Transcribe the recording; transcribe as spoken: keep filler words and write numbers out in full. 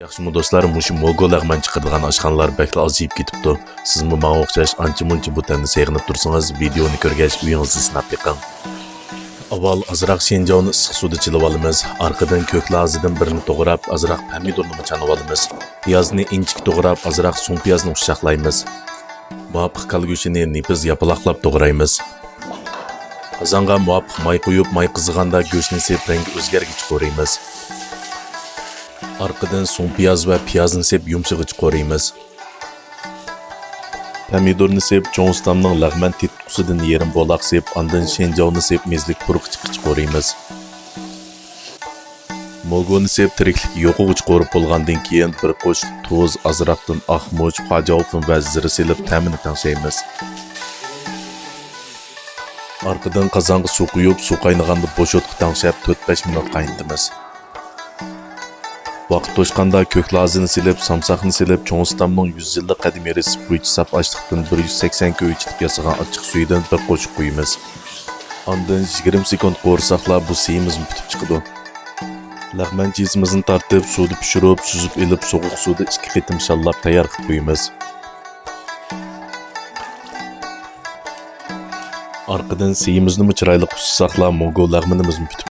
ياخشىمۇ دوستلار، مۇشۇ موگو لەغمەن چىقىرىدىغان ئاشخانىلار بەكلا ئازىيىپ كېتىپتۇ. سىزمۇ ماڭا ئوخشاش ئانچە-مۇنچە بۇ تەمنى سېغىنىپ تۇرسىڭىز، ۋىدېئونى كۆرگەچ ئۆيىڭىزدە سىناپ بېقىڭ. ئاۋۋال ئازراق شېنجاۋنى ئىسسىق سۇدا چىلىۋالىمىز. ئارقىدىن كۆك لازىدىن بىرنى توغراپ، ئازراق پەمىدۇرنىمۇ چانىۋالىمىز. پىيازنى ئىنچىكە توغراپ، ئازراق سۇڭ پىيازنى ئۇششاقلايمىز. مۇۋاپىق كالا گۆشىنى نېپىز ياپىلاقلاپ توغرايمىز. قازانغا مۇۋاپىق ماي قۇيۇپ، ماي قىزىغاندا گۆشنى سېپ رەڭگى ئۆزگەرگىچە قورۇيمىز. ئارقىدىن سۇڭ پىياز ۋە پىيازنى سېپ يۇمشىغىچە قورۇيمىز. پەمىدۇرنى سېپ، چوڭ ئۇستامنىڭ لەغمەن تېتىتقۇسىدىن يېرىم بولاق سېپ، ئاندىن شېنجاۋنى سېپ مېزىلىك پۇرىقى چىققىچە قورۇيمىز. موگونى سېپ تىرىكلىك يوقىغۇچە قورۇپ بولغاندىن كېيىن، بىر قوشۇق تۇز، ئازراقتىن ئاق مۇچ، خۇاجياۋفېن ۋە زىرە سېلىپ تەمىنى تەڭشەيمىز. ئارقىدىن قازانغا سۇ قۇيۇپ، سۇ قاينىغاندا بوش ئوتقا تەڭشەپ تۆت-بەش مىنۇت قاينىتىمىز. ۋاقىت توشقاندا كۆك لازىنى سېلىپ، سامساقنى سېلىپ، چوڭ ئۇستامنىڭ يۈز يىللىق قەدىمىي رېتسېپى بويىچە ساپ ئاشلىقتىن بىر يۈز سەكسەن كۆيۈچىلىك ياسىغان ئاچچىق سۈيىدىن بىر قوشۇق قۇيىمىز. ئاندىن يىگىرمە سېكۇنت قورۇساقلا بۇ سېيىمىزمۇ پۈتۈپ چىقىدۇ. لەغمەن چېسىمىزنى تارتىپ، سۇدا پىشۇرۇپ، سۈزۈپ ئېلىپ، سوغۇق سۇدا ئىككى قېتىم شاللاپ تەييار قىلىپ قويىمىز. ئارقىدىن سېيىمىزنىمۇ چىرايلىق ئۇسسىساقلا، موگو لەغمىنىمىزمۇ پۈتۈپ